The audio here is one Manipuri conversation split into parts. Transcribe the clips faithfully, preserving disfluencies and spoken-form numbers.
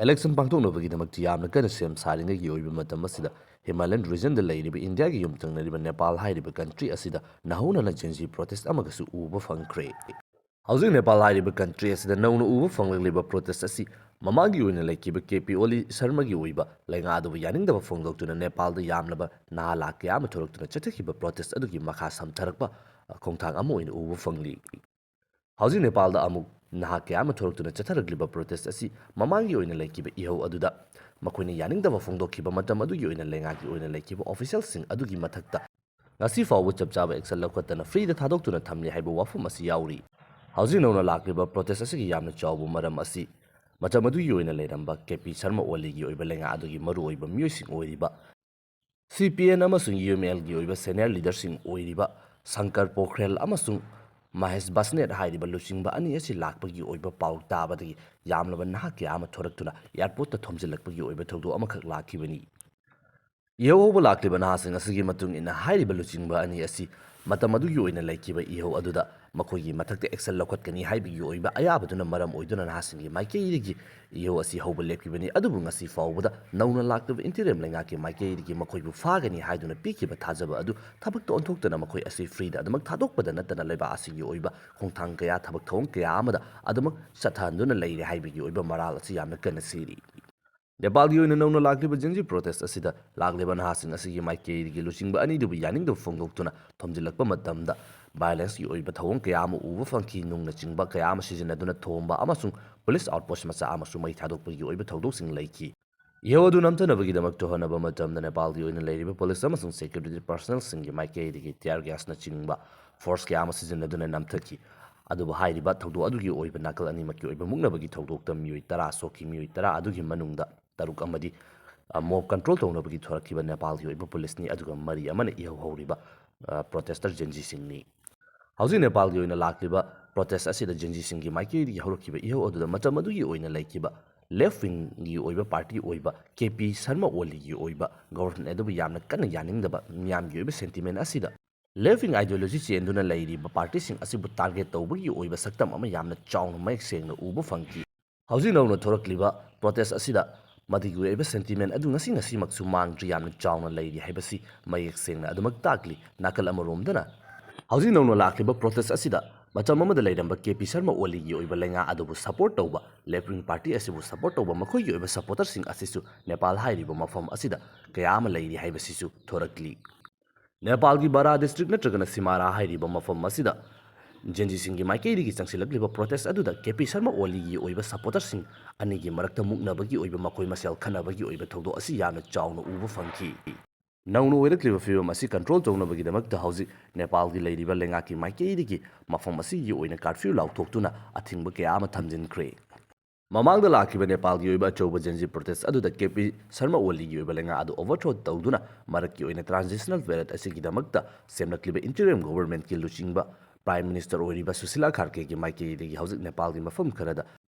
Election ꯄꯥꯡꯊꯣꯛꯅꯕꯒꯤꯗꯃꯛꯇ ꯌꯥꯝꯅ ꯀꯟꯅ ꯁꯦꯝ ꯁꯥꯔꯤꯉꯩꯒꯤ ꯑꯣꯏꯕ ꯃꯇꯝ ꯑꯁꯤꯗ, ꯍꯤꯃꯥꯂꯌꯟ ꯔꯤꯖꯟꯗ ꯂꯩꯔꯤꯕ ꯏꯟꯗꯤꯌꯥꯒꯤ ꯌꯨꯝꯊꯪꯅꯔꯤꯕ ꯅꯦꯄꯥꯜ ꯍꯥꯏꯔꯤꯕ ꯀꯟꯇ꯭ꯔꯤ ꯑꯁꯤꯗ ꯅꯧꯍꯧꯅꯅ Gen Z protest ꯑꯃꯒꯁꯨ ꯎꯕ ꯐꯪꯈ꯭ꯔꯦ꯫ ꯍꯧꯖꯤꯛ ꯅꯦꯄꯥꯜ ꯍꯥꯏꯔꯤꯕ ꯀꯟꯇ꯭ꯔꯤ ꯑꯁꯤꯗ ꯅꯧꯅ ꯎꯕ ꯐꯪꯂꯛꯂꯤꯕ protest ꯑꯁꯤ ꯃꯃꯥꯡꯒꯤ ꯑꯣꯏꯅ ꯂꯩꯈꯤꯕ ꯀꯦ ꯄꯤ ꯑꯣꯂꯤ ꯁꯔꯃꯒꯤ ꯑꯣꯏꯕ ꯂꯩꯉꯥꯛ ꯑꯗꯨꯕꯨ ꯌꯥꯅꯤꯡꯗꯕ ꯐꯣꯡꯗꯣꯛꯇꯨꯅ ꯅꯦꯄꯥꯜꯗ ꯌꯥꯝꯂꯕ ꯅꯍꯥ ꯂꯥꯈ ꯀꯌꯥ ꯑꯃ ꯊꯣꯔꯛꯇꯨꯅ ꯆꯠꯊꯈꯤꯕ protest ꯑꯗꯨꯒꯤ ꯃꯈꯥ ꯁꯝꯊꯔꯛꯄ ꯈꯣꯡꯊꯥꯡ ꯑꯃ ꯑꯣꯏꯅ ꯎꯕ ꯐꯪꯂꯤ꯫ ꯍꯧꯖꯤꯛ ꯅꯦꯄꯥꯜꯗ ꯑꯃꯨꯛ ꯅꯍꯥ ꯀꯌꯥ ꯑꯃ ꯊꯣꯔꯛꯇꯨꯅ ꯆꯠꯊꯔꯛꯂꯤꯕ protest ꯑꯁꯤ ꯃꯃꯥꯡꯒꯤ ꯑꯣꯏꯅ ꯂꯩꯈꯤꯕ ꯏꯍꯧ ꯑꯗꯨꯗ ꯃꯈꯣꯏꯅ ꯌꯥꯅꯤꯡꯗꯕ ꯐꯣꯡꯗꯣꯛꯈꯤꯕ ꯃꯇꯝ ꯑꯗꯨꯒꯤ ꯑꯣꯏꯅ ꯂꯩꯉꯥꯛꯀꯤ ꯑꯣꯏꯅ ꯂꯩꯈꯤꯕ officialꯁꯤꯡ ꯑꯗꯨꯒꯤ ꯃꯊꯛꯇ ꯉꯁꯤ ꯐꯥꯎꯕ ꯆꯞ ꯆꯥꯕ action ꯂꯧꯈꯠꯇꯅ freeꯗ ꯊꯥꯗꯣꯛꯇꯨꯅ ꯊꯝꯂꯤ ꯍꯥꯏꯕ ꯋꯥꯐꯝ ꯑꯁꯤ ꯌꯥꯎꯔꯤ꯫ ꯍꯧꯖꯤꯛ ꯅꯧꯅ ꯂꯥꯛꯂꯤꯕ protest ꯑꯁꯤꯒꯤ ꯌꯥꯝꯅ ꯆꯥꯎꯕ ꯃꯔꯝ ꯑꯁꯤ ꯃꯇꯝ ꯑꯗꯨꯒꯤ ꯑꯣꯏꯅ ꯂꯩꯔꯝꯕ ꯀꯦ ꯄꯤ ꯁꯔꯃ ꯑꯣꯂꯤꯒꯤ ꯑꯣꯏꯕ ꯂꯩꯉꯥꯛ ꯑꯗꯨꯒꯤ ꯃꯔꯨꯑꯣꯏꯕ ꯃꯤꯑꯣꯏꯁꯤꯡ ꯑꯣꯏꯔꯤꯕ ꯁꯤ ꯄꯤ ꯑꯦꯟ ꯑꯃꯁꯨꯡ ꯌꯨ ꯑꯦꯝ ꯑꯦꯜꯒꯤ ꯑꯣꯏꯕ senior leaderꯁꯤꯡ ꯑꯣꯏꯔꯤꯕ ꯁꯪꯀꯔ ꯄꯣꯈ꯭ꯔꯦꯜ ꯑꯃꯁꯨꯡ ꯃꯍꯦꯁ ꯕꯁꯅꯦꯠ ꯍꯥꯏꯔꯤꯕ ꯂꯨꯆꯤꯡꯕ ꯑꯅꯤ ꯑꯁꯤ ꯂꯥꯛꯄꯒꯤ ꯑꯣꯏꯕ ꯄꯥꯎ ꯇꯥꯕꯗꯒꯤ ꯌꯥꯝꯂꯕ ꯅꯍꯥ ꯀꯌꯥ ꯑꯃ ꯊꯣꯔꯛꯇꯨꯅ airportꯇ ꯊꯣꯝꯖꯤꯜꯂꯛꯄꯒꯤ ꯑꯣꯏꯕ ꯊꯧꯗꯣꯛ ꯑꯃꯈꯛ ꯂꯥꯛꯈꯤꯕꯅꯤ꯫ ꯏꯍꯧ ꯍꯧꯕ ꯂꯥꯛꯂꯤꯕ ꯅꯍꯥꯁꯤꯡ ꯑꯁꯤꯒꯤ ꯃꯇꯨꯡ ꯏꯟꯅ ꯍꯥꯏꯔꯤꯕ ꯂꯨꯆꯤꯡꯕ ꯑꯅꯤ ꯑꯁꯤ ꯃꯇꯝ ꯑꯗꯨꯒꯤ ꯑꯣꯏꯅ ꯂꯩꯈꯤꯕ ꯏꯍꯧ ꯑꯗꯨꯗ ꯃꯈꯣꯏꯒꯤ ꯃꯊꯛꯇ action ꯂꯧꯈꯠꯀꯅꯤ ꯍꯥꯏꯕꯒꯤ ꯑꯣꯏꯕ ꯑꯌꯥꯕꯗꯨꯅ ꯃꯔꯝ ꯑꯣꯏꯗꯨꯅ ꯅꯍꯥꯁꯤꯡꯒꯤ ꯃꯥꯏꯀꯩꯗꯒꯤ ꯏꯍꯧ ꯑꯁꯤ ꯍꯧꯕ ꯂꯦꯞꯈꯤꯕꯅꯤ꯫ ꯑꯗꯨꯕꯨ ꯉꯁꯤ ꯐꯥꯎꯕꯗ ꯅꯧꯅ ꯂꯥꯛꯂꯤꯕ interim ꯂꯩꯉꯥꯛꯀꯤ ꯃꯥꯏꯀꯩꯗꯒꯤ ꯃꯈꯣꯏꯕꯨ ꯐꯥꯒꯅꯤ ꯍꯥꯏꯗꯨꯅ ꯄꯤꯈꯤꯕ ꯊꯥꯖꯕ ꯑꯗꯨ ꯊꯕꯛꯇ ꯑꯣꯟꯊꯣꯛꯇꯅ ꯃꯈꯣꯏ ꯑꯁꯤ freeꯗ ꯑꯗꯨꯃꯛ ꯊꯥꯗꯣꯛꯄꯗ ꯅꯠꯇꯅ ꯂꯩꯕꯥꯛ ꯑꯁꯤꯒꯤ ꯑꯣꯏꯕ ꯈꯣꯡꯊꯥꯡ ꯀꯌꯥ, ꯊꯕꯛ ꯊꯧꯔꯝ ꯀꯌꯥ ꯑꯃꯗ ꯑꯗꯨꯃꯛ ꯆꯠꯊꯍꯟꯗꯨꯅ ꯂꯩꯔꯦ ꯍꯥꯏꯕꯒꯤ ꯑꯣꯏꯕ ꯃꯔꯥꯜ ꯑꯁꯤ ꯌꯥꯝꯅ ꯀꯟꯅ ꯁꯤꯔꯤ꯫ ꯅꯦꯄꯥꯜꯒꯤ ꯑꯣꯏꯅ ꯅꯧꯅ ꯂꯥꯛꯂꯤꯕ Gen Z protest ꯑꯁꯤꯗ ꯂꯥꯛꯂꯤꯕ ꯅꯍꯥꯁꯤꯡ ꯑꯁꯤꯒꯤ ꯃꯥꯏꯀꯩꯗꯒꯤ ꯂꯨꯆꯤꯡꯕ ꯑꯅꯤꯗꯨꯕꯨ ꯌꯥꯅꯤꯡꯗꯕ ꯐꯣꯡꯗꯣꯛꯇꯨꯅ ꯊꯣꯝꯖꯤꯜꯂꯛꯄ ꯃꯇꯝꯗ violenceꯀꯤ ꯑꯣꯏꯕ ꯊꯧꯑꯣꯡ ꯀꯌꯥ ꯑꯃ ꯎꯕ ꯐꯪꯈꯤ꯫ ꯅꯨꯡꯅꯆꯤꯡꯕ ꯀꯌꯥ ꯑꯃ ꯁꯤꯖꯤꯟꯅꯗꯨꯅ ꯊꯣꯝꯕ ꯑꯃꯁꯨꯡ police outpost ꯃꯆꯥ ꯑꯃꯁꯨ ꯃꯩ ꯊꯥꯗꯣꯛꯄꯒꯤ ꯑꯣꯏꯕ ꯊꯧꯗꯣꯛꯁꯤꯡ ꯂꯩꯈꯤ꯫ ꯏꯍꯧ ꯑꯗꯨ ꯅꯝꯊꯅꯕꯒꯤꯗꯃꯛꯇ ꯍꯣꯠꯅꯕ ꯃꯇꯝꯗ ꯅꯦꯄꯥꯜꯒꯤ ꯑꯣꯏꯅ ꯂꯩꯔꯤꯕ police ꯑꯃꯁꯨꯡ security personnelꯁꯤꯡꯒꯤ ꯃꯥꯏꯀꯩꯗꯒꯤ tear gasꯅꯆꯤꯡꯕ force ꯀꯌꯥ ꯑꯃ ꯁꯤꯖꯤꯟꯅꯗꯨꯅ ꯅꯝꯊꯈꯤ꯫ ꯑꯗꯨꯕꯨ ꯍꯥꯏꯔꯤꯕ ꯊꯧꯗꯣꯛ ꯑꯗꯨꯒꯤ ꯑꯣꯏꯕ ꯅꯥꯀꯜ ꯑꯅꯤꯃꯛꯀꯤ ꯑꯣꯏꯕ ꯃꯨꯛꯅꯕꯒꯤ ꯊꯧꯗꯣꯛꯇ ꯃꯤꯑꯣꯏ ꯇꯔꯥ ꯁꯣꯛꯈꯤ꯫ ꯃꯤꯑꯣꯏ ꯇꯔꯥ ꯑꯗꯨꯒꯤ ꯃꯅꯨꯡꯗ ꯇꯔꯨꯛ ꯑꯃꯗꯤ, ꯑ, mob control ꯇꯧꯅꯕꯒꯤ ꯊꯣꯔꯛꯈꯤꯕ ꯅꯦꯄꯥꯜꯒꯤ ꯑꯣꯏꯕ policeꯅꯤ, ꯑꯗꯨꯒ ꯃꯔꯤ ꯑꯃꯅ ꯏꯍꯧ ꯍꯧꯔꯤꯕ, ꯑ, protester Gen Zꯁꯤꯡꯅꯤ꯫ ꯍꯧꯖꯤꯛ ꯅꯦꯄꯥꯜꯒꯤ ꯑꯣꯏꯅ ꯂꯥꯛꯂꯤꯕ protest ꯑꯁꯤꯗ Gen Zꯁꯤꯡꯒꯤ ꯃꯥꯏꯀꯩꯗꯒꯤ ꯍꯧꯔꯛꯈꯤꯕ ꯏꯍꯧ ꯑꯗꯨꯗ ꯃꯇꯝ ꯑꯗꯨꯒꯤ ꯑꯣꯏꯅ ꯂꯩꯈꯤꯕ left wingꯒꯤ ꯑꯣꯏꯕ party ꯑꯣꯏꯕ ꯀꯦ ꯄꯤ ꯁꯔꯃ ꯑꯣꯂꯤꯒꯤ ꯑꯣꯏꯕ government ꯑꯗꯨꯕꯨ ꯌꯥꯝꯅ ꯀꯟꯅ ꯌꯥꯅꯤꯡꯗꯕ ꯃꯤꯌꯥꯝꯒꯤ ꯑꯣꯏꯕ sentiment ꯑꯁꯤꯗ left wing ideology ꯆꯦꯟꯗꯨꯅ ꯂꯩꯔꯤꯕ partyꯁꯤꯡ ꯑꯁꯤꯕꯨ target ꯇꯧꯕꯒꯤ ꯑꯣꯏꯕ ꯁꯛꯇꯝ ꯑꯃ ꯌꯥꯝꯅ ꯆꯥꯎꯅ ꯃꯌꯦꯛ ꯁꯦꯡꯅ ꯎꯕ ꯐꯪꯈꯤ꯫ ꯍꯧꯖꯤꯛ ꯅꯧꯅ ꯊꯣꯔꯛꯂꯤꯕ ꯄ꯭ꯔꯣꯇꯦꯁ ꯑꯁꯤꯗ ꯃꯗꯨꯒꯤ ꯑꯣꯏꯕ ꯁꯦꯟꯇꯤꯃꯦꯟ ꯑꯗꯨ ꯉꯁꯤ ꯉꯁꯤꯃꯛꯁꯨ ꯃꯥꯡꯗ꯭ꯔꯤ ꯌꯥꯝꯅ ꯆꯥꯎꯅ ꯂꯩꯔꯤ ꯍꯥꯏꯕꯁꯤ ꯃꯌꯦꯛ ꯁꯦꯡꯅ ꯑꯗꯨꯃꯛ ꯇꯥꯛꯂꯤ꯫ ꯅꯥꯀꯜ ꯑꯃꯔꯣꯝꯗꯅ ꯍꯧꯖꯤꯛ ꯅꯧꯅ ꯂꯥꯛꯂꯤꯕ ꯄ꯭ꯔꯣꯇꯦꯁ ꯑꯁꯤꯗ ꯃꯇꯝ ꯑꯃꯗ ꯂꯩꯔꯝꯕ ꯀꯦ ꯄꯤ ꯁꯔꯃ ꯑꯣꯂꯤꯒꯤ ꯑꯣꯏꯕ ꯂꯩꯉꯥꯛ ꯑꯗꯨꯕꯨ ꯁꯄꯣꯔꯠ ꯇꯧꯕ, ꯂꯦꯐ ꯋꯤꯡ ꯄꯥꯔꯇꯤ ꯑꯁꯤꯕꯨ ꯁꯄꯣꯔꯠ ꯇꯧꯕ ꯃꯈꯣꯏꯒꯤ ꯑꯣꯏꯕ ꯁꯄꯣꯔꯇꯔꯁꯤꯡ ꯑꯁꯤꯁꯨ ꯅꯦꯄꯥꯜ ꯍꯥꯏꯔꯤꯕ ꯃꯐꯝ ꯑꯁꯤꯗ ꯀꯌꯥ ꯑꯃ ꯂꯩꯔꯤ ꯍꯥꯏꯕꯁꯤꯁꯨ ꯊꯣꯔꯛꯂꯤ꯫ ꯅꯦꯄꯥꯜꯒꯤ ꯕꯥꯔꯥ ꯗꯤꯁꯇ꯭ꯔꯤꯛ ꯅꯠꯇ꯭ꯔꯒꯅ ꯁꯤꯃꯥꯔꯥ ꯍꯥꯏꯔꯤꯕ ꯃꯐꯝ ꯑꯁꯤꯗ ꯖꯦꯟꯖꯤꯁꯤꯡꯒꯤ ꯃꯥꯏꯀꯩꯗꯒꯤ ꯆꯪꯁꯤꯜꯂꯛꯂꯤꯕ ꯄ꯭ꯔꯣꯇꯦꯁ ꯑꯗꯨꯗ ꯀꯦ ꯄꯤ ꯁꯔꯃ ꯑꯣꯂꯤꯒꯤ ꯑꯣꯏꯕ ꯁꯄꯣꯔꯇꯔꯁꯤꯡ ꯑꯅꯤꯒꯤ ꯃꯔꯛꯇ ꯃꯨꯛꯅꯕꯒꯤ ꯑꯣꯏꯕ ꯃꯈꯣꯏ ꯃꯁꯦꯜ ꯈꯠꯅꯕꯒꯤ ꯑꯣꯏꯕ ꯊꯧꯗꯣꯛ ꯑꯁꯤ ꯌꯥꯝꯅ ꯆꯥꯎꯅ ꯎꯕ ꯐꯪꯈꯤ꯫ ꯅꯧꯅ ꯑꯣꯏꯔꯛꯂꯤꯕ ꯐꯤꯕꯝ ꯑꯁꯤ ꯀꯟꯇ꯭ꯔꯣꯜ ꯇꯧꯅꯕꯒꯤꯗꯃꯛꯇ ꯍꯧꯖꯤꯛ ꯅꯦꯄꯥꯜꯒꯤ ꯂꯩꯔꯤꯕ ꯂꯩꯉꯥꯛꯀꯤ ꯃꯥꯏꯀꯩꯗꯒꯤ ꯃꯐꯝ ꯑꯁꯤꯒꯤ ꯑꯣꯏꯅ ꯀꯥꯔꯐ꯭ꯌꯨ ꯂꯥꯎꯊꯣꯛꯇꯨꯅ ꯑꯊꯤꯡꯕ ꯀꯌꯥ ꯑꯃ ꯊꯝꯖꯤꯟꯈ꯭ꯔꯦ꯫ ꯃꯃꯥꯡꯗ ꯂꯥꯛꯈꯤꯕ ꯅꯦꯄꯥꯜꯒꯤ ꯑꯣꯏꯕ ꯑꯆꯧꯕ ꯖꯦꯟꯖꯤ ꯄ꯭ꯔꯣꯇꯦꯁ ꯑꯗꯨꯗ ꯀꯦ ꯄꯤ ꯁꯔꯃ ꯑꯣꯂꯤꯒꯤ ꯑꯣꯏꯕ ꯂꯩꯉꯥꯛ ꯑꯗꯨ ꯑꯣꯚꯔꯊ꯭ꯔꯣ ꯇꯧꯗꯨꯅ ꯃꯔꯛꯀꯤ ꯑꯣꯏꯅ ꯇ꯭ꯔꯥꯟꯖꯤꯁꯅꯦꯜ ꯄꯦꯔꯦꯗ ꯑꯁꯤꯒꯤꯗꯃꯛꯇ ꯁꯦꯝꯂꯛꯂꯤꯕ ꯏꯟꯇꯤꯔꯤꯝ ꯒꯣꯚꯔꯟꯃꯦꯟꯠꯀꯤ ꯂꯨꯆꯤꯡꯕ ꯄ꯭ꯔꯥꯏꯝ ꯃꯤꯅꯤꯁꯇꯔ ꯑꯣꯏꯔꯤꯕ ꯁꯨꯁꯤꯂꯥ ꯈꯥꯔꯒꯦꯒꯤ ꯃꯥꯏꯀꯩꯗꯒꯤ ꯍꯧꯖꯤꯛ ꯅꯦꯄꯥꯜꯒꯤ ꯃꯐꯝ ꯈꯔꯗ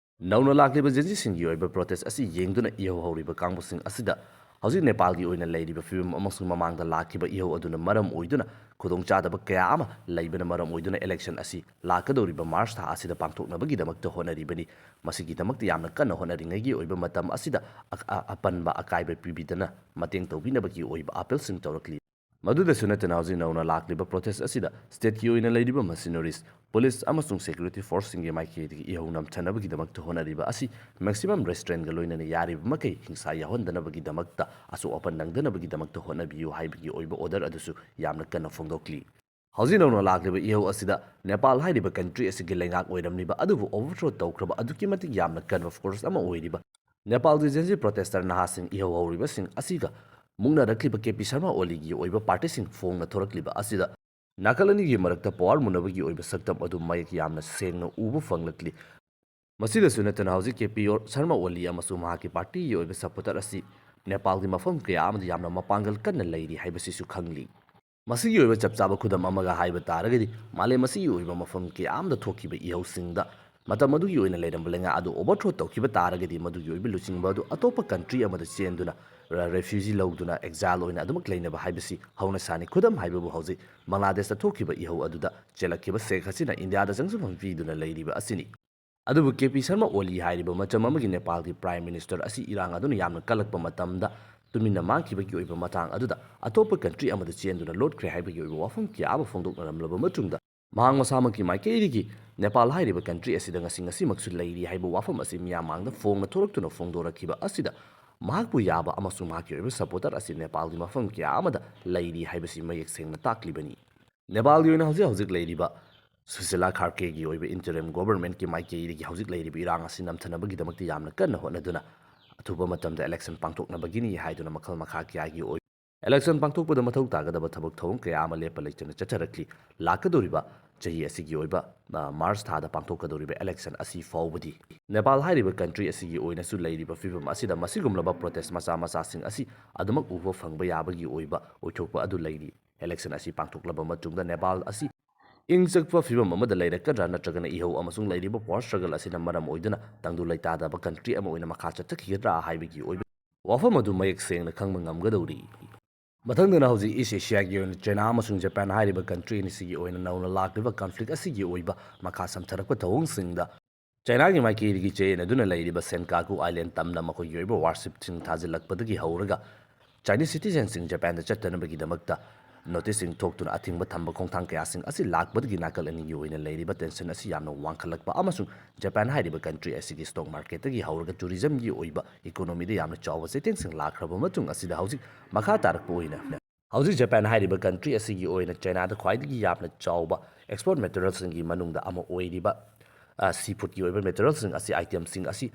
ꯅꯧꯅ ꯂꯥꯛꯂꯤꯕ ꯖꯦꯟꯖꯤꯁꯤꯡꯒꯤ ꯑꯣꯏꯕ ꯄ꯭ꯔꯣꯇꯦꯁ ꯑꯁꯤ ꯌꯦꯡꯗꯨꯅ ꯏꯍꯧ ꯍꯧꯔꯤꯕ ꯀꯥꯡꯕꯨꯁꯤꯡ ꯑꯁꯤꯗ ꯍꯧꯖꯤꯛ ꯅꯦꯄꯥꯜꯒꯤ ꯑꯣꯏꯅ ꯂꯩꯔꯤꯕ ꯐꯤꯕꯝ ꯑꯃꯁꯨꯡ ꯃꯃꯥꯡꯗ ꯂꯥꯛꯈꯤꯕ ꯏꯍꯧ ꯑꯗꯨꯅ ꯃꯔꯝ ꯑꯣꯏꯗꯨꯅ ꯈꯨꯗꯣꯡꯆꯥꯗꯕ ꯀꯌꯥ ꯑꯃ ꯂꯩꯕꯅ ꯃꯔꯝ ꯑꯣꯏꯗꯨꯅ ꯏꯂꯦꯛꯁꯟ ꯑꯁꯤ ꯂꯥꯛꯀꯗꯧꯔꯤꯕ ꯃꯥꯔꯆ ꯊꯥ ꯑꯁꯤꯗ ꯄꯥꯡꯊꯣꯛꯅꯕꯒꯤꯗꯃꯛꯇ ꯍꯣꯠꯅꯔꯤꯕꯅꯤ꯫ ꯃꯁꯤꯒꯤꯗꯃꯛꯇ ꯌꯥꯝꯅ ꯀꯟꯅ ꯍꯣꯠꯅꯔꯤꯉꯩꯒꯤ ꯑꯣꯏꯕ ꯃꯇꯝ ꯑꯁꯤꯗ ꯑ-, ꯑ-, ꯑꯄꯟꯕ ꯑꯀꯥꯏꯕ ꯄꯤꯕꯤꯗꯅ ꯃꯇꯦꯡ ꯇꯧꯕꯤꯅꯕꯒꯤ ꯑꯣꯏꯕ ꯑꯥꯄꯤꯜꯁꯤꯡ ꯇꯧꯔꯛꯂꯤ꯫ ꯃꯗꯨꯗꯁꯨ ꯅꯠꯇꯅ ꯍꯧꯖꯤꯛ ꯅꯧꯅ ꯂꯥꯛꯂꯤꯕ ꯄ꯭ꯔꯣꯇꯦꯁ ꯑꯁꯤꯗ ꯁ꯭ꯇꯦꯠꯀꯤ ꯑꯣꯏꯅ ꯂꯩꯔꯤꯕ ꯃꯁꯤꯅꯔꯤꯁ, ꯄꯨꯂꯤꯁ ꯑꯃꯁꯨꯡ ꯁꯦꯀ꯭ꯌꯨꯔꯤꯇꯤ ꯐꯣꯔꯁꯁꯤꯡꯒꯤ ꯃꯥꯏꯀꯩꯗꯒꯤ ꯏꯍꯧ ꯅꯝꯊꯅꯕꯒꯤꯗꯃꯛꯇ ꯍꯣꯠꯅꯔꯤꯕ ꯑꯁꯤ ꯃꯦꯛꯁꯤꯃꯝ ꯔꯦꯁꯇ꯭ꯔꯦꯟꯒ ꯂꯣꯏꯅꯅ ꯌꯥꯔꯤꯕ ꯃꯈꯩ ꯍꯤꯡꯁꯥ ꯌꯥꯎꯍꯟꯗꯅꯕꯒꯤꯗꯃꯛꯇ ꯑꯁꯣꯛ ꯑꯄꯟ ꯅꯪꯗꯅꯕꯒꯤꯗꯃꯛꯇ ꯍꯣꯠꯅꯕꯤꯌꯨ ꯍꯥꯏꯕꯒꯤ ꯑꯣꯏꯕ ꯑꯣꯔꯗꯔ ꯑꯗꯨꯁꯨ ꯌꯥꯝꯅ ꯀꯟꯅ ꯐꯣꯡꯗꯣꯛꯂꯤ꯫ ꯍꯧꯖꯤꯛ ꯅꯧꯅ ꯂꯥꯛꯂꯤꯕ ꯏꯍꯧ ꯑꯁꯤꯗ ꯅꯦꯄꯥꯜ ꯍꯥꯏꯔꯤꯕ ꯀꯟꯇ꯭ꯔꯤ ꯑꯁꯤꯒꯤ ꯂꯩꯉꯥꯛ ꯑꯣꯏꯔꯝꯂꯤꯕ ꯑꯗꯨꯕꯨ ꯑꯣꯚꯔꯊ꯭ꯔꯣ ꯇꯧꯈ꯭ꯔꯕ ꯑꯗꯨꯛꯀꯤ ꯃꯇꯤꯛ ꯌꯥꯝꯅ ꯀꯟꯕ ꯐꯣꯔꯁ ꯑꯃ ꯑꯣꯏꯔꯤꯕ ꯅꯦꯄꯥꯜꯒꯤ ꯖꯦꯟꯖꯤ ꯄ꯭ꯔꯣꯇꯦꯁꯇꯔ ꯅꯍꯥꯁꯤꯡ ꯏꯍꯧ ꯍꯧꯔꯤꯕꯁꯤꯡ ꯑꯁꯤꯒ ꯃꯨꯛꯅꯔꯛꯂꯤꯕ ꯀꯦ ꯄꯤ ꯁꯔꯃ ꯑꯣꯂꯤꯒꯤ ꯑꯣꯏꯕ ꯄꯥꯔꯇꯤꯁꯤꯡ ꯐꯣꯡꯅ ꯊꯣꯔꯛꯂꯤꯕ ꯑꯁꯤꯗ ꯅꯥꯀꯜ ꯑꯅꯤꯒꯤ ꯃꯔꯛꯇ ꯄꯋꯥꯔ ꯃꯨꯟꯅꯕꯒꯤ ꯑꯣꯏꯕ ꯁꯛꯇꯝ ꯑꯗꯨ ꯃꯌꯦꯛ ꯌꯥꯝꯅ ꯁꯦꯡꯅ ꯎꯕ ꯐꯪꯂꯛꯂꯤ꯫ ꯃꯁꯤꯗꯁꯨ ꯅꯠꯇꯅ ꯍꯧꯖꯤꯛ ꯀꯦ ꯄꯤ ꯁꯔꯃ ꯑꯣꯂꯤ ꯑꯃꯁꯨꯡ ꯃꯍꯥꯛꯀꯤ ꯄꯥꯔꯇꯤꯒꯤ ꯑꯣꯏꯕ ꯁꯄꯣꯔꯇꯔ ꯑꯁꯤ ꯅꯦꯄꯥꯜꯒꯤ ꯃꯐꯝ ꯀꯌꯥ ꯑꯃꯗ ꯌꯥꯝꯅ ꯃꯄꯥꯡꯒꯜ ꯀꯟꯅ ꯂꯩꯔꯤ ꯍꯥꯏꯕꯁꯤꯁꯨ ꯈꯪꯂꯤ꯫ ꯃꯁꯤꯒꯤ ꯑꯣꯏꯕ ꯆꯞ ꯆꯥꯕ ꯈꯨꯗꯝ ꯑꯃꯒ ꯍꯥꯏꯕ ꯇꯥꯔꯒꯗꯤ, ꯃꯥꯂꯦꯝ ꯑꯁꯤꯒꯤ ꯑꯣꯏꯕ ꯃꯐꯝ ꯀꯌꯥ ꯑꯃꯗ ꯊꯣꯛꯈꯤꯕ ꯏꯍꯧꯁꯤꯡꯗ ꯃꯇꯝ ꯑꯗꯨꯒꯤ ꯑꯣꯏꯅ ꯂꯩꯔꯝꯕ ꯂꯩꯉꯥꯛ ꯑꯗꯨ ꯑꯣꯚꯔꯊ꯭ꯔꯣ ꯇꯧꯈꯤꯕ ꯇꯥꯔꯒꯗꯤ, ꯃꯗꯨꯒꯤ ꯑꯣꯏꯕ ꯂꯨꯆꯤꯡꯕ ꯑꯗꯨ ꯑꯇꯣꯞꯄ ꯀꯟꯇ꯭ꯔꯤ ꯑꯃꯗ ꯆꯦꯟꯗꯨꯅ ꯔ-, ꯔꯦꯐ꯭ꯌꯨꯖꯤ ꯂꯧꯗꯨꯅ ꯑꯦꯛꯖꯥꯏꯜ ꯑꯣꯏꯅ ꯑꯗꯨꯃꯛ ꯂꯩꯅꯕ ꯍꯥꯏꯕꯁꯤ ꯍꯧꯅ ꯁꯥꯅꯤ꯫ ꯈꯨꯗꯝ ꯍꯥꯏꯕꯕꯨ ꯍꯧꯖꯤꯛ ꯕꯪꯒ꯭ꯂꯥꯗꯦꯁꯇ ꯊꯣꯛꯈꯤꯕ ꯏꯍꯧ ꯑꯗꯨꯗ ꯆꯦꯜꯂꯛꯈꯤꯕ ꯁꯦꯈ ꯍꯁꯤꯅꯥ ꯏꯟꯗꯤꯌꯥꯗ ꯆꯪꯖꯐꯝ ꯄꯤꯗꯨꯅ ꯂꯩꯔꯤꯕ ꯑꯁꯤꯅꯤ꯫ ꯑꯗꯨꯕꯨ ꯀꯦ ꯄꯤ ꯁꯔꯃ ꯑꯣꯂꯤ ꯍꯥꯏꯔꯤꯕ ꯃꯆꯝ ꯑꯃꯒꯤ ꯅꯦꯄꯥꯜꯒꯤ Prime Minister ꯑꯁꯤ ꯏꯔꯥꯡ ꯑꯗꯨꯅ ꯌꯥꯝꯅ ꯀꯜꯂꯛꯄ ꯃꯇꯝꯗ ꯇꯨꯃꯤꯟꯅ ꯃꯥꯡꯈꯤꯕꯒꯤ ꯑꯣꯏꯕ ꯃꯇꯥꯡ ꯑꯗꯨꯗ ꯑꯇꯣꯞꯄ country ꯑꯃꯗ ꯆꯦꯟꯗꯨꯅ ꯂꯣꯠꯈ꯭ꯔꯦ ꯍꯥꯏꯕꯒꯤ ꯑꯣꯏꯕ ꯋꯥꯐꯝ ꯀꯌꯥ ꯑꯃ ꯐꯣꯡꯗꯣꯛꯅꯔꯝꯂꯕ ꯃꯇꯨꯡꯗ, ꯃꯍꯥꯛ ꯃꯁꯥꯃꯛꯀꯤ ꯃꯥꯏꯀꯩꯗꯒꯤ ꯅꯦꯄꯥꯜ ꯍꯥꯏꯔꯤꯕ country ꯑꯁꯤꯗ ꯉꯁꯤ ꯉꯁꯤꯃꯛꯁꯨ ꯂꯩꯔꯤ ꯍꯥꯏꯕ ꯋꯥꯐꯝ ꯑꯁꯤ ꯃꯤꯌꯥꯝ ꯃꯥꯡꯗ ꯐꯣꯡꯅ ꯊꯣꯔꯛꯇꯨꯅ ꯐꯣꯡꯗꯣꯔꯛꯈꯤꯕ ꯑꯁꯤꯗ ꯃꯍꯥꯛꯄꯨ ꯌꯥꯕ ꯑꯃꯁꯨꯡ ꯃꯍꯥꯛꯀꯤ ꯑꯣꯏꯕ supporter ꯑꯁꯤ ꯅꯦꯄꯥꯜꯒꯤ ꯃꯐꯝ ꯀꯌꯥ ꯑꯃꯗ ꯂꯩꯔꯤ ꯍꯥꯏꯕꯁꯤ ꯃꯌꯦꯛ ꯁꯦꯡꯅ ꯇꯥꯛꯂꯤꯕꯅꯤ꯫ ꯅꯦꯄꯥꯜꯒꯤ ꯑꯣꯏꯅ ꯍꯧꯖꯤꯛ ꯍꯧꯖꯤꯛ ꯂꯩꯔꯤꯕ ꯁꯨꯁꯤꯂꯥ ꯈꯥꯔꯀꯦꯒꯤ ꯑꯣꯏꯕ interim governmentꯀꯤ ꯃꯥꯏꯀꯩꯗꯒꯤ ꯍꯧꯖꯤꯛ ꯂꯩꯔꯤꯕ ꯏꯔꯥꯡ ꯑꯁꯤ ꯅꯝꯊꯅꯕꯒꯤꯗꯃꯛꯇ ꯌꯥꯝꯅ ꯀꯟꯅ ꯍꯣꯠꯅꯗꯨꯅ ꯑꯊꯨꯕ ꯃꯇꯝꯗ election ꯄꯥꯡꯊꯣꯛꯅꯕꯒꯤꯅꯤ ꯍꯥꯏꯗꯨꯅ ꯃꯈꯜ ꯃꯈꯥ ꯀꯌꯥꯒꯤ ꯑꯣꯏ election ꯄꯥꯡꯊꯣꯛꯄꯗ ꯃꯊꯧ ꯇꯥꯒꯗꯕ ꯊꯕꯛ ꯊꯧꯔꯝ ꯀꯌꯥ ꯑꯃ ꯂꯦꯞꯄ ꯂꯩꯇꯅ ꯆꯠꯊꯔꯛꯂꯤ꯫ ꯂꯥꯛꯀꯗꯧꯔꯤꯕ ꯆꯍꯤ ꯑꯁꯤꯒꯤ ꯑꯣꯏꯕ, ꯑ, March ꯊꯥꯗ ꯄꯥꯡꯊꯣꯛꯀꯗꯧꯔꯤꯕ election ꯑꯁꯤ ꯐꯥꯎꯕꯗꯤ ꯅꯦꯄꯥꯜ ꯍꯥꯏꯔꯤꯕ country ꯑꯁꯤꯒꯤ ꯑꯣꯏꯅꯁꯨ ꯂꯩꯔꯤꯕ ꯐꯤꯕꯝ ꯑꯁꯤꯗ ꯃꯁꯤꯒꯨꯝꯂꯕ protest ꯃꯆꯥ ꯃꯆꯥꯁꯤꯡ ꯑꯁꯤ ꯑꯗꯨꯃꯛ ꯎꯕ ꯐꯪꯕ ꯌꯥꯕꯒꯤ ꯑꯣꯏꯕ ꯑꯣꯏꯊꯣꯛꯄ ꯑꯗꯨ ꯂꯩꯔꯤ꯫ Election ꯑꯁꯤ ꯄꯥꯡꯊꯣꯛꯂꯕ ꯃꯇꯨꯡꯗ ꯅꯦꯄꯥꯜ ꯑꯁꯤ ꯏꯪ ꯆꯤꯛꯄ ꯐꯤꯕꯝ ꯑꯃꯗ ꯂꯩꯔꯛꯀꯗ꯭ꯔꯥ ꯅꯠꯇ꯭ꯔꯒꯅ ꯏꯍꯧ ꯑꯃꯁꯨꯡ ꯂꯩꯔꯤꯕ power struggle ꯑꯁꯤꯅ ꯃꯔꯝ ꯑꯣꯏꯗꯨꯅ ꯇꯪꯗꯨ ꯂꯩꯇꯥꯗꯕ country ꯑꯃ ꯑꯣꯏꯅ ꯃꯈꯥ ꯆꯠꯊꯈꯤꯒꯗ꯭ꯔꯥ ꯍꯥꯏꯕꯒꯤ ꯑꯣꯏꯕ ꯋꯥꯐꯝ ꯑꯗꯨ ꯃꯌꯦꯛ ꯁꯦꯡꯅ ꯈꯪꯕ ꯉꯝꯒꯗꯧꯔꯤ꯫ ꯃꯊꯪꯗꯅ ꯍꯧꯖꯤꯛ East Asiaꯒꯤ ꯑꯣꯏꯅ China ꯑꯃꯁꯨꯡ Japan ꯍꯥꯏꯔꯤꯕ country ꯑꯅꯤꯁꯤꯒꯤ ꯑꯣꯏꯅ ꯅꯧꯅ ꯂꯥꯛꯂꯤꯕ conflict ꯑꯁꯤꯒꯤ ꯑꯣꯏꯕ ꯃꯈꯥ ꯁꯝꯊꯔꯛꯄ ꯊꯧꯑꯣꯡꯁꯤꯡꯗ Chinaꯒꯤ ꯃꯥꯏꯀꯩꯗꯒꯤ ꯆꯌꯦꯠꯅꯗꯨꯅ ꯂꯩꯔꯤꯕ Senkaku Island ꯇꯝꯗ ꯃꯈꯣꯏꯒꯤ ꯑꯣꯏꯕ warshipꯁꯤꯡ ꯊꯥꯖꯤꯜꯂꯛꯄꯗꯒꯤ ꯍꯧꯔꯒ Chinese citizenꯁꯤꯡ Japanꯗ ꯆꯠꯇꯅꯕꯒꯤꯗꯃꯛꯇ noticeꯁꯤꯡ ꯊꯣꯛꯇꯨꯅ ꯑꯊꯤꯡꯕ ꯊꯝꯕ ꯈꯣꯡꯊꯥꯡ ꯀꯌꯥꯁꯤꯡ ꯑꯁꯤ ꯂꯥꯛꯄꯗꯒꯤ ꯅꯥꯀꯜ ꯑꯅꯤꯒꯤ ꯑꯣꯏꯅ ꯂꯩꯔꯤꯕ tension ꯑꯁꯤ ꯌꯥꯝꯅ ꯋꯥꯡꯈꯠꯂꯛꯄ ꯑꯃꯁꯨꯡ Japan ꯍꯥꯏꯔꯤꯕ country ꯑꯁꯤꯒꯤ stock marketꯇꯒꯤ ꯍꯧꯔꯒ tourismꯒꯤ ꯑꯣꯏꯕ economyꯗ ꯌꯥꯝꯅ ꯆꯥꯎꯕ ꯆꯩꯊꯦꯡꯁꯤꯡ ꯂꯥꯛꯈ꯭ꯔꯕ ꯃꯇꯨꯡ ꯑꯁꯤꯗ ꯍꯧꯖꯤꯛ ꯃꯈꯥ ꯇꯥꯔꯛꯄ ꯑꯣꯏꯅ ꯍꯧꯖꯤꯛ Japan ꯍꯥꯏꯔꯤꯕ country ꯑꯁꯤꯒꯤ ꯑꯣꯏꯅ Chinaꯗ ꯈ꯭ꯋꯥꯏꯗꯒꯤ ꯌꯥꯝꯅ ꯆꯥꯎꯕ export materialꯁꯤꯡꯒꯤ ꯃꯅꯨꯡꯗ ꯑꯃ ꯑꯣꯏꯔꯤꯕ, ꯑ, seafoodꯀꯤ ꯑꯣꯏꯕ materialꯁꯤꯡ ꯑꯁꯤ, itemꯁꯤꯡ ꯑꯁꯤ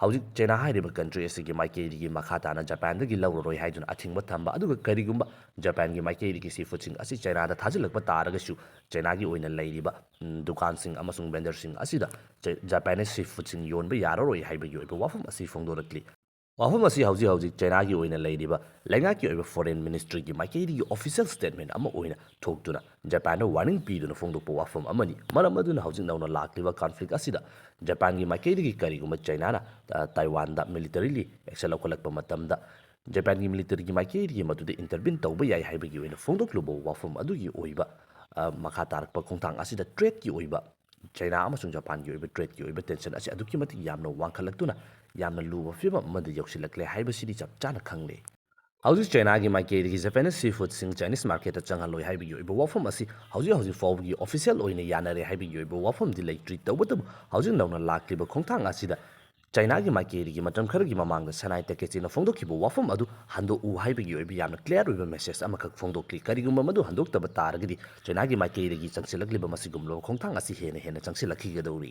ꯍꯧꯖꯤꯛ China ꯍꯥꯏꯔꯤꯕ country ꯑꯁꯤꯒꯤ ꯃꯥꯏꯀꯩꯗꯒꯤ ꯃꯈꯥ ꯇꯥꯅ Japanꯗꯒꯤ ꯂꯧꯔꯔꯣꯏ ꯍꯥꯏꯗꯨꯅ ꯑꯊꯤꯡꯕ ꯊꯝꯕ, ꯑꯗꯨꯒ ꯀꯔꯤꯒꯨꯝꯕ Japanꯒꯤ ꯃꯥꯏꯀꯩꯗꯒꯤ seafoodꯁꯤꯡ ꯑꯁꯤ Chinaꯗ ꯊꯥꯖꯤꯜꯂꯛꯄ ꯇꯥꯔꯒꯁꯨ Chinaꯒꯤ ꯑꯣꯏꯅ ꯂꯩꯔꯤꯕ, ꯎꯝ, ꯗꯨꯀꯥꯟꯁꯤꯡ ꯑꯃꯁꯨꯡ vendorꯁꯤꯡ ꯑꯁꯤꯗ Ch-, Japanese seafoodꯁꯤꯡ ꯌꯣꯟꯕ ꯌꯥꯔꯔꯣꯏ ꯍꯥꯏꯕꯒꯤ ꯑꯣꯏꯕ ꯋꯥꯐꯝ ꯑꯁꯤ ꯐꯣꯡꯗꯣꯔꯛꯂꯤ꯫ ꯋꯥꯐꯝ ꯑꯁꯤ ꯍꯧꯖꯤꯛ ꯍꯧꯖꯤꯛ Chinaꯒꯤ ꯑꯣꯏꯅ ꯂꯩꯔꯤꯕ ꯂꯩꯉꯥꯛꯀꯤ ꯑꯣꯏꯕ Foreign Ministryꯒꯤ ꯃꯥꯏꯀꯩꯗꯒꯤ official statement ꯑꯃ ꯑꯣꯏꯅ ꯊꯣꯛꯇꯨꯅ Japanꯗ warning ꯄꯤꯗꯨꯅ ꯐꯣꯡꯗꯣꯛꯄ ꯋꯥꯐꯝ ꯑꯃꯅꯤ꯫ ꯃꯔꯝ ꯑꯗꯨꯅ ꯍꯧꯖꯤꯛ ꯅꯧꯅ ꯂꯥꯛꯂꯤꯕ conflict ꯑꯁꯤꯗ Japanꯒꯤ ꯃꯥꯏꯀꯩꯗꯒꯤ ꯀꯔꯤꯒꯨꯝꯕ Chinaꯅ, ꯑ, Taiwanꯗ militarily action ꯂꯧꯈꯠꯂꯛꯄ ꯃꯇꯝꯗ Japanꯒꯤ militaryꯒꯤ ꯃꯥꯏꯀꯩꯗꯒꯤ ꯃꯗꯨꯗ intervene ꯇꯧꯕ ꯌꯥꯏ ꯍꯥꯏꯕꯒꯤ ꯑꯣꯏꯅ ꯐꯣꯡꯗꯣꯛꯂꯨꯕ ꯋꯥꯐꯝ ꯑꯗꯨꯒꯤ ꯑꯣꯏꯕ, ꯑ, ꯃꯈꯥ ꯇꯥꯔꯛꯄ ꯈꯣꯡꯊꯥꯡ ꯑꯁꯤꯗ threatꯀꯤ ꯑꯣꯏꯕ ꯆꯩꯅꯥ ꯑꯃꯁꯨꯡ ꯖꯄꯥꯟꯒꯤ ꯑꯣꯏꯕ ꯇ꯭ꯔꯦꯗꯀꯤ ꯑꯣꯏꯕ ꯇꯦꯟꯁꯟ ꯑꯁꯤ ꯑꯗꯨꯛꯀꯤ ꯃꯇꯤꯛ ꯌꯥꯝꯅ ꯋꯥꯡꯈꯠꯂꯛꯇꯨꯅ ꯌꯥꯝꯅ ꯂꯨꯕ ꯐꯤꯕꯝ ꯑꯃꯗ ꯌꯧꯁꯤꯜꯂꯛꯂꯦ ꯍꯥꯏꯕꯁꯤꯗꯤ ꯆꯞ ꯆꯥꯅ ꯈꯪꯂꯦ꯫ ꯍꯧꯖꯤꯛ ꯆꯩꯅꯥꯒꯤ ꯃꯥꯏꯀꯩꯗꯒꯤ Japanese seafoodꯁꯤꯡ Chinese marketꯇ ꯆꯪꯍꯜꯂꯣꯏ ꯍꯥꯏꯕꯒꯤ ꯑꯣꯏꯕ ꯋꯥꯐꯝ ꯑꯁꯤ ꯍꯧꯖꯤꯛ ꯍꯧꯖꯤꯛ ꯐꯥꯎꯕꯒꯤ official ꯑꯣꯏꯅ ꯌꯥꯅꯔꯦ ꯍꯥꯏꯕꯒꯤ ꯑꯣꯏꯕ ꯋꯥꯐꯝꯗꯤ ꯂꯩꯇ꯭ꯔꯤ꯫ ꯇꯧꯕꯇꯕꯨ ꯍꯧꯖꯤꯛ ꯅꯧꯅ ꯂꯥꯛꯂꯤꯕ ꯈꯣꯡꯊꯥꯡ ꯑꯁꯤꯗ ꯆꯩꯅꯥꯒꯤ ꯃꯥꯏꯀꯩꯗꯒꯤ ꯃꯇꯝ ꯈꯔꯒꯤ ꯃꯃꯥꯡꯗ ꯁꯅꯥꯏ ꯇꯦꯀꯦꯆꯤꯅ ꯐꯣꯡꯗꯣꯛꯈꯤꯕ ꯋꯥꯐꯝ ꯑꯗꯨ ꯍꯟꯗꯣꯛꯎ ꯍꯥꯏꯕꯒꯤ ꯑꯣꯏꯕ ꯌꯥꯝꯅ clear ꯑꯣꯏꯕ message ꯑꯃꯈꯛ ꯐꯣꯡꯗꯣꯛꯂꯤ꯫ ꯀꯔꯤꯒꯨꯝꯕ ꯃꯗꯨ ꯍꯟꯗꯣꯛꯇꯕ ꯇꯥꯔꯒꯗꯤ ꯆꯩꯅꯥꯒꯤ ꯃꯥꯏꯀꯩꯗꯒꯤ ꯆꯪꯁꯤꯜꯂꯛꯂꯤꯕ ꯃꯁꯤꯒꯨꯝꯂꯕ ꯈꯣꯡꯊꯥꯡ ꯑꯁꯤ ꯍꯦꯟꯅ ꯍꯦꯟꯅ ꯆꯪꯁꯤꯜꯂꯛꯈꯤꯒꯗꯧꯔꯤ꯫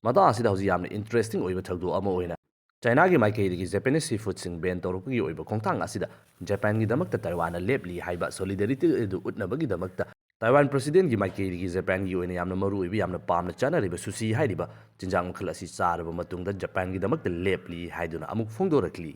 ꯃꯇꯥꯡ ꯑꯁꯤꯗ ꯍꯧꯖꯤꯛ ꯌꯥꯝꯅ interesting ꯑꯣꯏꯕ ꯊꯧꯗꯣꯛ ꯑꯃ ꯑꯣꯏꯅ ꯆꯩꯅꯥꯒꯤ ꯃꯥꯏꯀꯩꯗꯒꯤ Japanese seafoodꯁꯤꯡ ban ꯇꯧꯔꯛꯄꯒꯤ ꯑꯣꯏꯕ ꯈꯣꯡꯊꯥꯡ ꯑꯁꯤꯗ ꯖꯄꯥꯟꯒꯤꯗꯃꯛꯇ ꯇꯥꯏꯋꯥꯟꯅ ꯂꯦꯞꯂꯤ ꯍꯥꯏꯕ solidarity ꯑꯗꯨ ꯎꯠꯅꯕꯒꯤꯗꯃꯛꯇ ꯇꯥꯏꯋꯥꯟ presidentꯀꯤ ꯃꯥꯏꯀꯩꯗꯒꯤ ꯖꯄꯥꯟꯒꯤ ꯑꯣꯏꯅ ꯌꯥꯝꯅ ꯃꯔꯨꯑꯣꯏꯕ, ꯌꯥꯝꯅ ꯄꯥꯝꯅ ꯆꯥꯅꯔꯤꯕ sushi ꯍꯥꯏꯔꯤꯕ ꯆꯤꯟꯖꯥꯛ ꯃꯈꯜ ꯑꯁꯤ ꯆꯥꯔꯕ ꯃꯇꯨꯡꯗ ꯖꯄꯥꯟꯒꯤꯗꯃꯛꯇ ꯂꯦꯞꯂꯤ ꯍꯥꯏꯗꯨꯅ ꯑꯃꯨꯛ ꯐꯣꯡꯗꯣꯔꯛꯂꯤ꯫